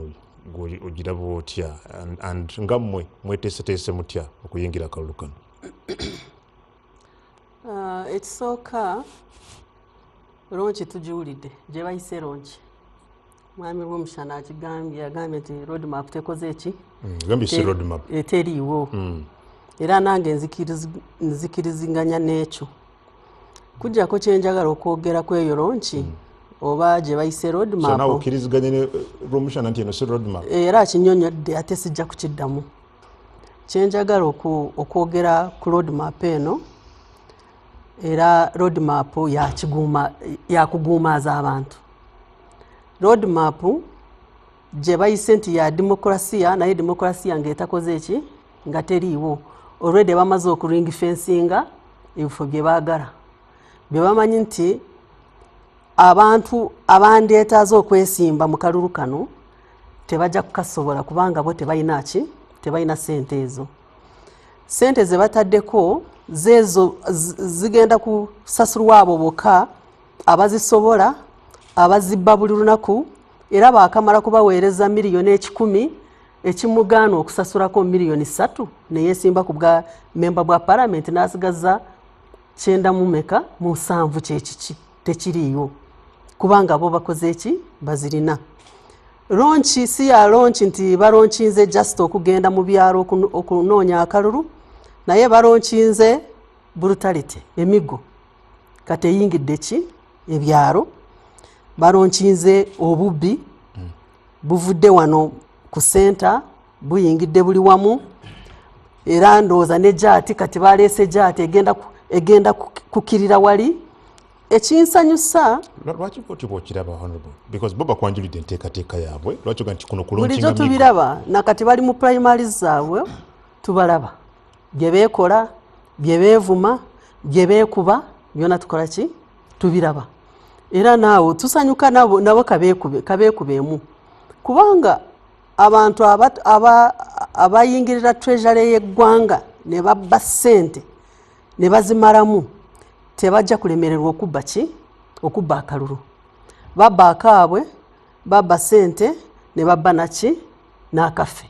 gwe ogiraba otya? And nga mmwe mweteeseteese mutya okuyingira akalulu kano? Ekisooka, launch tugiwulidde gye bayise launch. Mwami Rwomushana akigambye, agambye nti roadmap tekoze eki? Gambye si roadmap. Teriiwo. Era nange nzikiriziganya n'ekyo. Kujjako kyenjagala okwogera ku eyo launch oba gye bayise So roadmap. Naawe okkiriziganye ne Rwomushana nti eno si roadmap? Era akinyonyodde, ate sijja kukiddamu. Kyenjagala okwogera ku roadmap eno, era roadmap yakuguumaaza abantu. Road map gye bayise nti ya demokurasiya, naye demokurasiya ng'etakoze eki, nga teriiwo. Already bamaze okuring fencinga ebifo bye baagala, bye bamanyi nti abantu abandyetaaze okwesimba mu kalulu kano tebajja kukasobola, kubanga bo tebalina ki, tebalina sente ezo. Sente ze bataddeko zeezo zigenda kusasulwa abo bokka abazisobola, abazibba buli lunaku, era baakamala kubaweereza 100,000,000 ekimugaana okusasulako 3 miliyoni neyeesimba ku bwa memba bwa palamenti n'asigaza kyenda mu meka mu nsanvu. Kyekiki tekiriiwo, kubanga bo bakoze eki, bazirina. Launch si ya launch nti balaunchinze just okugenda mu byalo okunoonya akalulu, naye balaunchinze brutality, emigo kati eyingidde ki ebyalo. Balaunchinze obubbi, buvudde wano ku center buyingidde buli wamu. Era ndowooza ne jaati kati baleese jaati egenda kukirira wali. Ekinsanyusa Lwaki bwotyo bwokiraba, honorable? Because bo bakwanjulidde enteekateeka yaabwe, lwaki oga nti kuno bulijjo kulaunchinga migo? Tubiraba nakati bali mu primaries zaabwe, tubalaba bye beekola, bye beevuma, bye beekuba, byonna tukola ki, tubiraba. Era naawe tusanyuka nabo kabeekubeemu, kubanga abantu abayingirira treasury y'eggwanga ne babba ssente ne bazimalamu tebajja kulemererwa okubba ki, okubba akalulu. Babba akaabwe, babba ssente ne babba naki n'akaffe.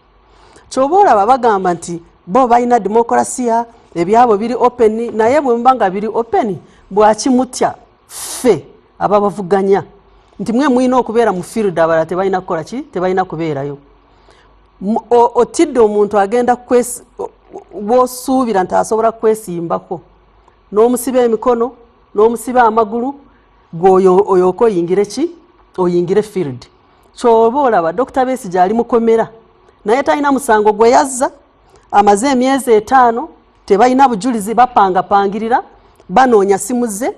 Kyoba olaba bagamba nti bo balina demokurasiya, ebyabwe biri open, naye bwe muba nga biri open, bwakimutya ffe ababavuganya nti mwe mulina okubeera mu field, abalala tebalina kukola ki, tebalina kubeerayo. Otidde omuntu agenda bwosuubira nti asobola kwesimbako n'omusiba emikono n'omusiba amagulu, gwe oyooka oyingire ki, oyingire field. Kyoba olaba Dr Besigye ali mukomera, naye talina musango gwe yazza, amaze emyezi 5, tebalina bujulizi, bapangapangirira, banoonya simu ze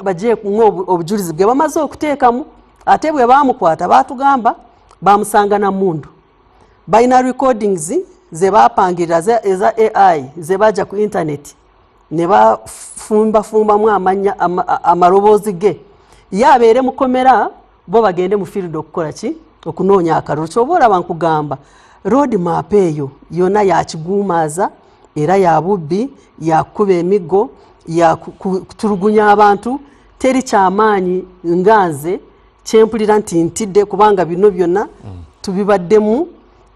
bagyemu obujulizi bwe bamaze okuteekamu. Ate bwe bamukwata batugamba bamusanga na mundu, balina recordings ze bapangirira eza AI ze bajja ku internet ne bafumbafumbamu amanya amaloboozi ge. Ye abeere mukomera, bo bagende mu field okukola ki, okunoonya akalulu. Kyoba olaba nkugamba road map eyo yonna yakiguumaaza, era ya bubbi, yakukuba emiggo, yakutulugunya abantu. Teri kyamaanyi nga nze kyempulira nti ntidde, kubanga bino byonna tubibaddemu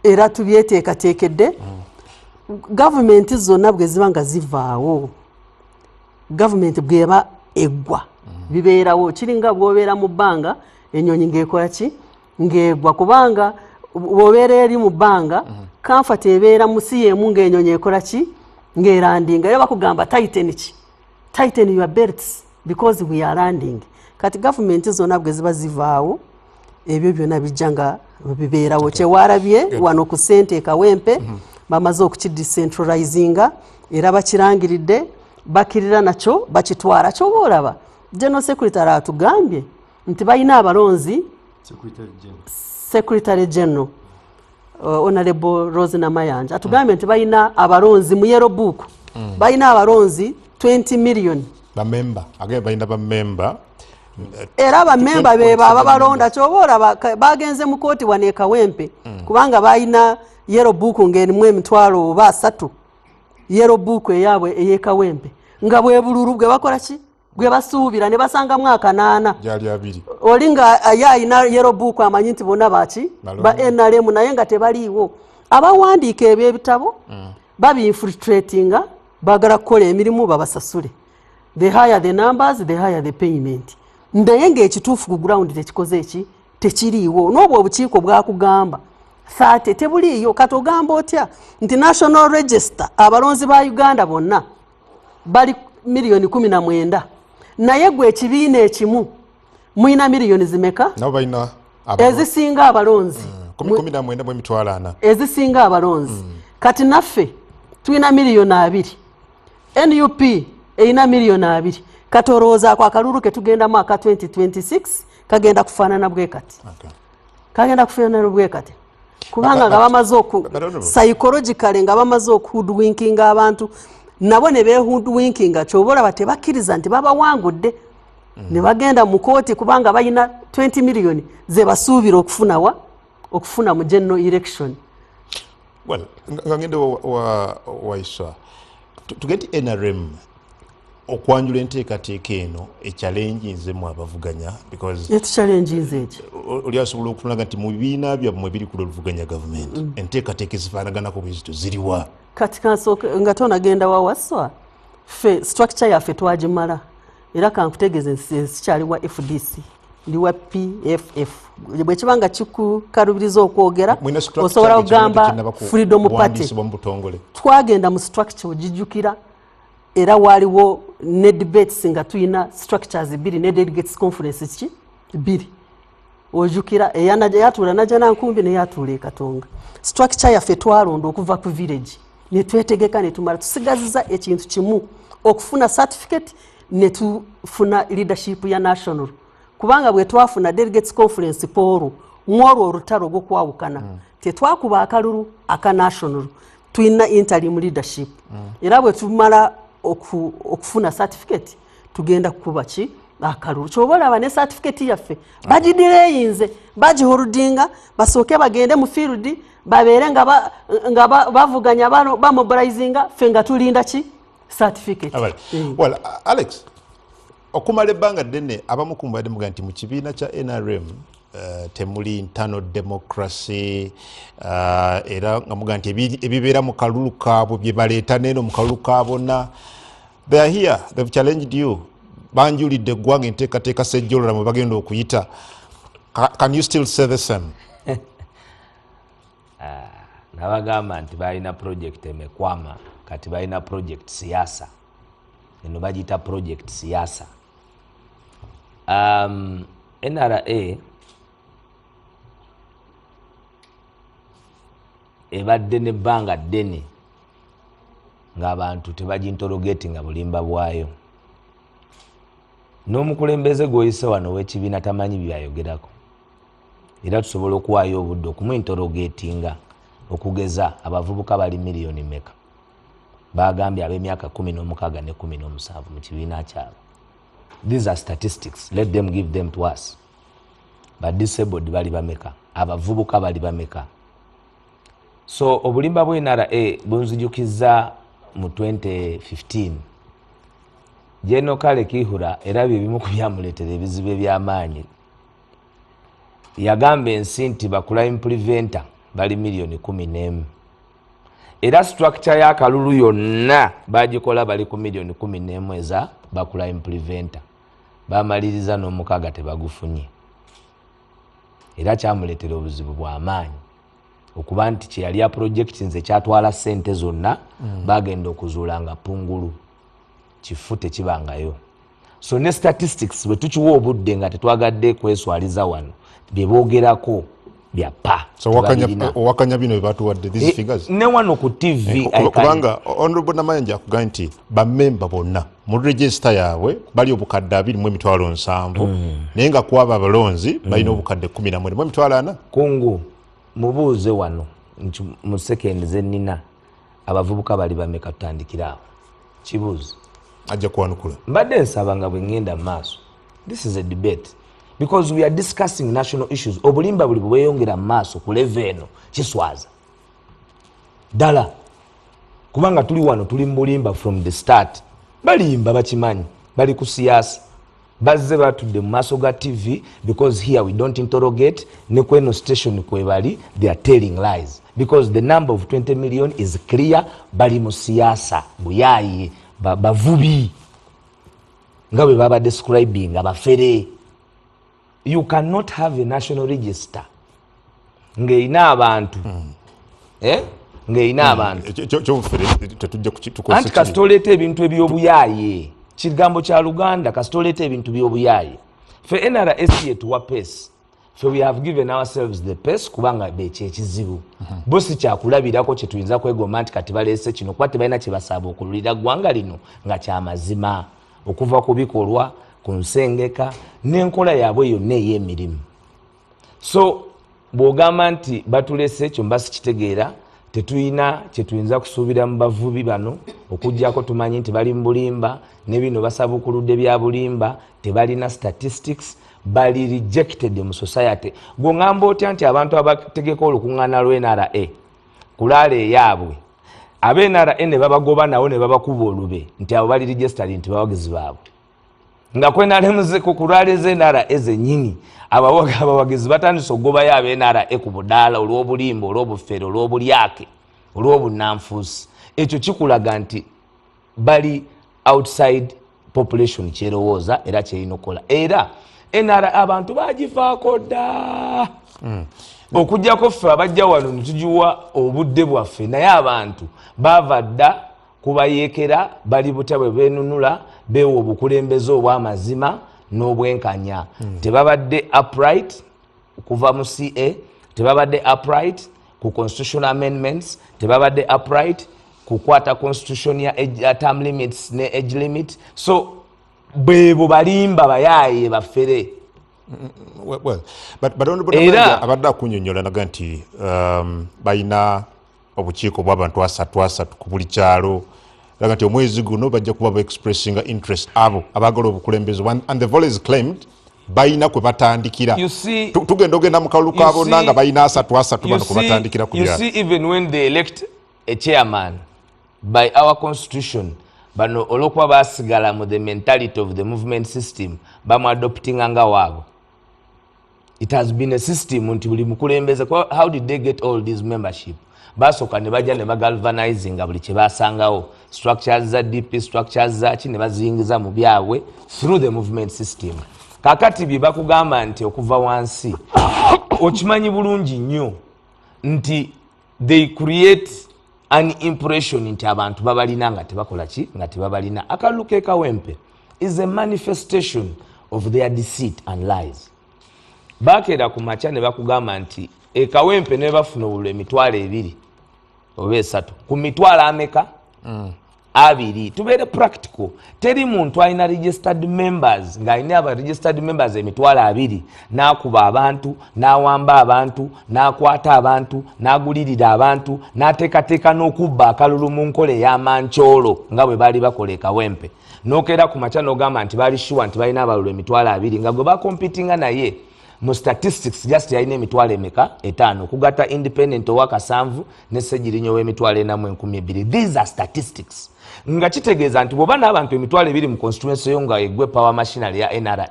era tubyeteekateekedde. Gavumenti zonna bwe ziba nga zivaawo, gavumenti bweba eggwa, bibeerawo. Kiringa bwobeera mu bbanga, enyonyi ng'ekola ki, ng'egwa, kubanga bw'obeera eri mu bbanga, comfort ebeera mu si yemu ng'enyonyi ekola ki, ng'elandinga. Era bakugamba tighten ki, tighten your belts because we are landing. Kati gavumenti zonna bwe ziba zivaawo, ebyo byonna bijja nga bibeerawo. Kyewalabye wano ku sente ekawempe, bamaze okukidecentralizinga era bakirangiridde, bakirira nakyo bakitwala. Kyoba olaba general secretary atugambye nti balina abalonzi, secretary general honorable Rose Namayanja atugambye nti balina abalonzi mu yellow book, balina abalonzi 20 million. Bamemba, age balina bamemba. Era abamemba beba ababalonda. Kyoba olaba bagenze mu kooti wano e Kawempe, kubanga balina yellow book ng'erimu 30,000, yellow book eyaabwe ey'ekawempe, nga bwe bululu bwe bakola ki, bwe basuubira, ne basangamu akanaana. Gyali abiri. Oli nga ye alina yellow book, amanyi nti bonna baki, ba NRM, naye nga tebaliiwo. Abawandiika ebyo ebitabo babiinfiltratinga, baagala kukola emirimu babasasule. The higher the numbers, the higher the payment. Naye ngaekituufu ku ground tekikoze eki, tekiriiwo. N'obwo obukiiko bwakugamba 30 tebuliiyo. Kati ogamba otya nti national register abalonzi ba Uganda bonna bali 19 miliyoni, naye gwe ekibiina ekimu mulina miliyoni zimeka? Nabo balina ezisinga abalonzi. 19 mu 400,000. Ezisinga abalonzi. Kati naffe tulina 2 miliyoni, NUP erina 2 miliyoni. Kati olowooza ako akalulu ketugendamu aka 2026 Kagenda kufaanana bwe kati. Kagenda kufaanana bwe kati. Kubanga nga bamaze oku psychologically nga bamaze okuhoodwinkinga abantu, nabo ne behoodwinkinga, ky'oba olaba tebakkiriza nti babawangudde. Ne bagenda mu kooti kubanga balina 20 million ze basuubira okufunawa okufuna mu general election. Well, nga ngende waiswa tugende NRM okwanjula enteekateeka eno echallenginzemu abavuganya, because etuchallenginze ekyo oli asobola okulaga nti mu bibiina byammwe biri ku luvuganya gavumenti, enteekateeka ezifaanaganako bwe zityo ziriwa? Kati kansooke nga tonagenda wawaswa, ffe structure yaffe twagimala, era kankutegeeze sikyali wa FDC, ndi wa PFF. Bwe kiba nga kikukalubiriza okwogera, Mulina structure osobola ekibiina kugamba tekinnaba Freedom Party. kuwandiisibwa mu butongole. Twagenda mu structure ogijjukira, era waaliwo ne debates nga tulina structures bbiri ne delegates conference ki bbiri, ojjukira eyatuula Najjanankumbi neyatuula e Katonga. Structure yaffe twalonda okuva ku village ne twetegeka ne tumala, tusigaziza ekintu kimu, okufuna certificate ne tufuna leadership ya national, kubanga bwe twafuna delegates conference kwolwo mwolwo olutalo ogwokwawukana, tetwakuba akalulu aka national, tulina interim leadership. Era bwe tumala okufuna certificate tugenda kukuba ki akalulu. Kyoba olaba ne certificate yaffe bagidireyinze, bagiholdinga, basooke bagende mu field babeere nga bavuganya bamobilizinga, ffe nga tulinda ki certificate. Abale. Well, Alex, okumala ebbanga ddene abamu ku mubadde muga nti mu kibiina kya NRM temuli internal democracy, era nga muga nti ebibeera mu kalulu kaabwe bye baleeta neeno mu kalulu ka bonna. They are here, they've challenged you, banjulidde eggwanga enteekateeka sejjolola mwe bagenda okuyita. Can you still say the same? Nabagamba nti balina project emekwama, kati balina project siasa, eno bagiyita project siasa. NRA ebadde nebbanga ddene ng'abantu tebaginterrogate nga bulimba bwayo, n'omukulembeze gw'oyise wano ow'ekibiina tamanyi byayogerako, era tusobola okuwaayo obudde okumuinterrogatinga. Okugeza abavubuka bali miliyoni meka bagambye ab'emyaka 16 ne 17 mu kibiina kyabwe? These are statistics, let them give them to us. Ba disabled bali bameka? Abavubuka bali bameka? So obulimba bwa NRA bunzijukiza mu 2015 General Kale Kihura, era bye bimu ku byamuleetera ebizibu eby'amaanyi. Yagamba ensi nti ba crime preventer bali miliyoni 11, era structure y'akalulu yonna bagikola bali ku miliyoni 11 eza ba crime preventer, bamaliriza n'omukaaga tebagufunye. Era kyamuleetera obuzibu bw'amaanyi okuba nti kyeyali aproject nze kyatwala ssente zonna, bagenda okuzuula nga pungulu kifu tekibangayo. So ne statistics bwe tukiwa obudde nga tetwagadde kweswaliza wano, bye boogerako bya pa. So tebabirina. Owakanya bino byebatuwadde, these figures? Ne wano ku TV. Kubanga Honorable Namayanja akugambye nti bamemba bonna mu register yaabwe bali obukadde 7,070,000, naye nga kwabo abalonzi balina obukadde 14,400. Kungu mubuuze wano nti mu sekendi zenina abavubuka bali bameka, tutandikire awo kibuuze. Ajja kuwanukula. Mbadde nsaba nga bwe ŋŋenda mu maaso, this is a debate because we are discussing national issues. Obulimba buli bweyongera mu maaso ku level eno kiswaza ddala, kubanga tuli wano tuli mu bulimba from the start. Balimba, bakimanyi bali ku siasa, bazze batudde mu maaso ga TV because here we don't interrogate. Ne kweno station kwebali, they are telling lies because the number of 20 million is clear. Bali mu siasa buyayi, bavubi nga bwe baba describing abafere. You cannot have a national register ng'erina abantu, eh? Ng'erina abantu. Kyobufere tetujja tukozesa Anti kasita oleeta ebintu ebyobuyaaye, kigambo kya Luganda, kasita oleeta ebintu byobuyaaye. Fe NRS yetuwa pace, fe we have given ourselves the pace, kubanga bekyo ekizibu bo si kyakulabirako kyetuyinza kwegomba nti kati baleese kino, kuba tebalina kyebasaaba okululira ggwanga lino nga kyamazima okuva ku bikolwa. ku nsengeka n'enkola yaabwe yonna ey'emirimu. So bw'ogamba nti batulese, ekyo mba sikitegeera. Tetulina kyetuyinza kusuubira mu bavubi bano, okugjako tumanyi nti bali mu bulimba, ne bino basabukuludde bya bulimba. Tebalina statistics, bali rejected mu society. Gweŋŋamba otya nti abantu abategeka olukuŋŋaana lw NRA kulaala eyaabwe, abe NRA ne babagoba nawo ne babakuba olube nti abo bali registered nti bawagizi baabwe, nga kwenalemuze ku rally z'NRA zennyini, abawagizi batandise okugobayo abe NRA ku budaala olw'obulimba, olw'obufere, olw'obulyake, olw'obunanfuusi. Ekyo kikulaga nti bali outside population kyerowooza era kyerina okukola. Era NRA abantu bagivaako dda, okugjako ffe abajja wano netugiwa obudde bwaffe, naye abantu baava dda kubayeekera. Bali butya bwe benunula, beewa obukulembeze obw'amazima n'obwenkanya. Tebabadde upright kuva mu ca, tebabadde upright ku constitutional amendments, tebabadde upright kukwata constitution ya term limits ne age limit. So bwebo balimba, bayaaye, bafere. Well, but Honorable Era- Namanja abadde akunyonyola naga nti balina obukiiko bw'abantu asatu asatu ku buli kyalo, laga nti omwezi guno bajja kuba baexpressinga interest, abo abaagala obukulembeze. And they've always claimed balina kwe batandikira. You see- Tugenda ogenda mu kalulu ka You bonna see- nga balina asatu asatu you bano kwe batandikira ku you byalo. see, even when they elect a chairman, by our constitution, bano olwokuba basigala mu the mentality of the movement system, bamuadoptinga nga waabwe. It has been a system nti buli mukulembeze. How did they get all these membership? Basooka ne bajja ne bagalvanizinga buli kye basangawo, structures za DP, structures zaki, ne baziyingiza mu byabwe through the movement system. Kakati bye bakugamba nti okuva wansi, okimanyi bulungi nnyo nti they create an impression nti abantu babalina nga tebakola ki, nga tebabalina. Akalulu kekawempe is a manifestation of their deceit and lies. Bakeera ku makya ne bakugamba nti ekawempe ne bafuna obululu 20,000 oba 30,000 ku mitwalo ameka? 20. Tubeere practical, teri muntu alina registered members ng'alina aba registered members 20,000 n'akuba abantu, n'awamba abantu, n'akwata abantu, n'agulirira abantu, n'ateekateeka n'okubba akalulu mu nkola ey'amankyolo nga bwe baali bakola ekawempe. N'okeera ku makya n'ogamba nti baali sure nti balina abalulu 20,000, nga gwe bakompitinga naye mu statistics just yalina emitwalo emeka? 5, okugatta independent owa 7 ne Segirinyo ow'e 42,000. These are statistics, nga kitegeeza nti bw'oba n'abantu 20,000 mu constituency yo nga egwe power machinery ya NRA,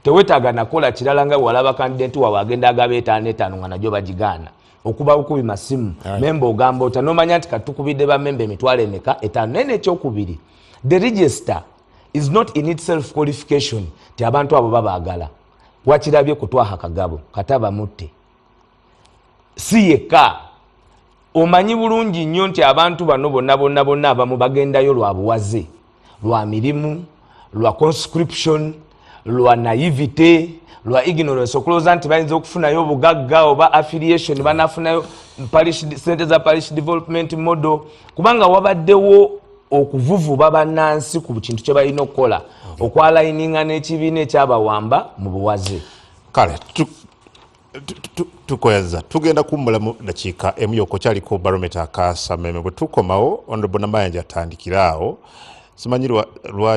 teweetaaga nakola kirala nga bwewalaba candidate waabwe agenda agaba etaano etaano nga nagyo bagigaana, okuba bukubi masimu memba, ogamba otya nomanya nti katukubidde bamemba emitwalo emeka? 5. Naye nekyokubiri, the register is not in itself qualification ti abantu abo babaagala. Wakirabye kutwaha Kagabo kataba mutte si yekka. Omanyi bulungi nnyo nti abantu bano bonna bonna bonna abamu bagendayo lwa buwaze, lwa mirimu, lwa conscription, lwa naivete, lwa ignorance, okulowooza nti bayinza okufunayo obugagga oba affiliation, banafunayo sente za parish development model, kubanga wabaddewo okuvuvuba bannansi ku kintu kye balina okukola, okwalayininga n'ekibiina ekyabawamba mu buwaze. Kale tukoyaza, tugenda kuwummulamu dakiika emu yokka. Okyaliko Barometer akasameme. Bwe tukomawo, Honorable Namayanja atandikira awo. Simanyi lwa